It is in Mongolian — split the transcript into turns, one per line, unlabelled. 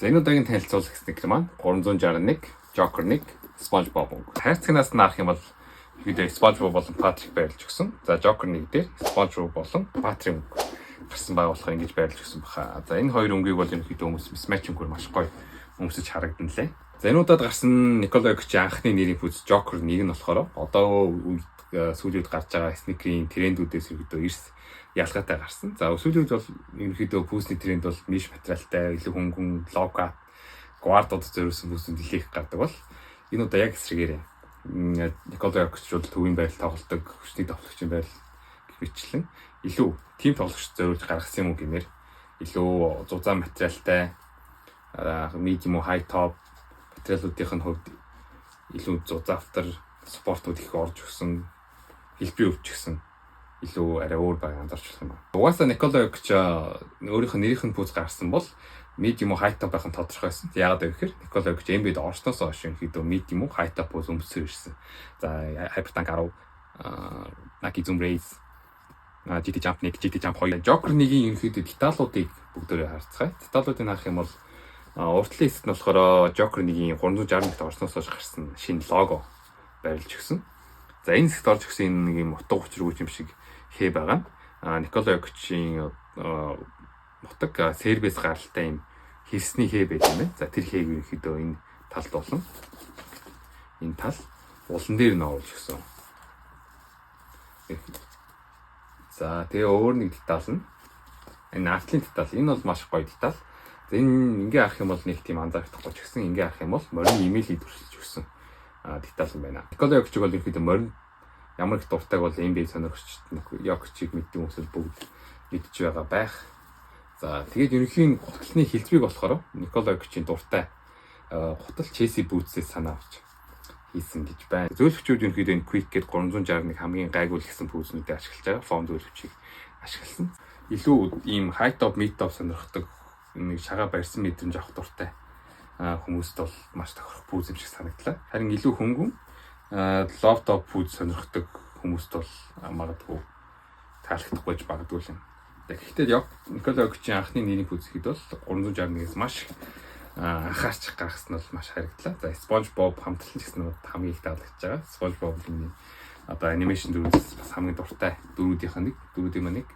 За, энэ удаагийн танилцуулах sneaker маань 361 Joker 1 SpongeBob өнгө. Хайрцагнаас нь харах юм бол ихэд SpongeBob болон Patrick байрлаж өгсөн. За, Joker 1 дээр SpongeBob болон Patrick өнгө гарсан байгаа болохоор ингэж байрлаж өгсөн баха. За, энэ хоёр өнгийг бол ерөнхийдөө хүмүүс mismatch өнгөөр маш гоё өмсөж харагдан лээ. За, энэ удаад гарсан Никола Йокичийн анхны нэрийн пүүз Joker 1 нь болохоор одоо үед, сүүлийн үед гарч байгаа sneaker ийн трендүүдээс ерөнхийдөө эрс ялгаатай гарсан. За, сүүлийн үед бол ерөнхийдөө пүүсний тренд бол mesh материалтай, илүү хөнгөн, low cut, guard ууд зориулсан пүүсүүд илүү их гардаг бол энэ удаа яг эсрэгээрээ Никола Йокич бол төвийн байрал тоглодог, хүчний товлогчийн байрал гэх мэтчлэн илүү team тоглогч зориулж гаргасан юм уу гэмээр илүү зузаан материалтай, medium, high top материалуудын хувьд илүү зузаан автар support ууд их орж өгсөн, хэлбэрийн өвч гисэн илүү арай өөр байгааг анзаарч болох юм байна. Угаасаа Никола Йокич өөрийнх нь нэрийнх нь пүүз гарсан бол medium, high top байх нь тодорхой байсан. Яагаад гэвэл Никола Йокич NBA-д орсноос хойш ерөнхийдөө medium, high top пүүз өмсөр ирсэн. За, Hyperdunk 10, Nike Zoom Race, GT Jump 1, GT Jump 2. Joker 1-ийн ерөнхийдөө detail уудыг бүгдээрээ харцгаая. Detail уудыг харах юм бол уртлын хэсэгт нь болохоор Joker 1-ийн 361-т орсноос хойш гарсан шинэ лого байрлаж өгсөн. За, энэ хэсэгт орж өгсөн энэ нэг юм утга учиргүй юм шиг хээ байгаа нь Никола Йокичийн нутаг Сербээс гаралтай юм хэлсний хээ байт юм байна. За, тэр хээг ерөнхийдөө энэ талд болон энэ тал улан дээр нь оруулж өгсөн. За, тэгээ өөр нэг detail нь энэ артлын detail. Энэ бол маш гоё detail. За, энэ ингээ харах юм бол нэг тийм анзаарахдаггүй ч гэсэн ингээ харах юм бол морин имэйлийг дүрсэлж өгсөн detail юм байна. Никола Йокичиг бол ерөнхийдөө морин ямар их дуртайг бол NBA сонирхогчд, Йокичийг мэддэг хүмүүс бол бүгд мэдж байгаа байх. За, тэгээд ерөнхийн гутлын хэлцвийг болохоор Никола Йокичийн дуртай гутал Chelsea Boots-ээс санаа авч хийсэн гэж байна. Зөөлөгчүүд ерөнхийдөө энэ Quick гээд 361 хамгийн гайгүй л гэсэн пүүзнүүдийг ашиглаж байгаа. Foam зөөлөгчийг ашигласан. Илүү ийм high top, mid top сонирхдаг, нэг шагаа барьсан мэдрэмж авах дуртай хүмүүст бол маш тохирох пүүз юм шиг санагдлаа. Харин илүү хөнгөн, low top пүүз сонирхдаг хүмүүст бол магадгүй таалагдахгүй ч магадгүй юм. Тэгэхдээ Никола Йокичийн анхны нэрийн пүүз гэхэд бол 361-ээс маш их анхаарч гаргасан нь бол маш харагдлаа. За, SpongeBob хамтлан ч гэсэн хамгийн их таалагдж байгаа. SpongeBob миний одоо animation дөрүүдээс бас хамгийн дуртай дөрүүдийнх нь нэг, дөрүүдийн нэг.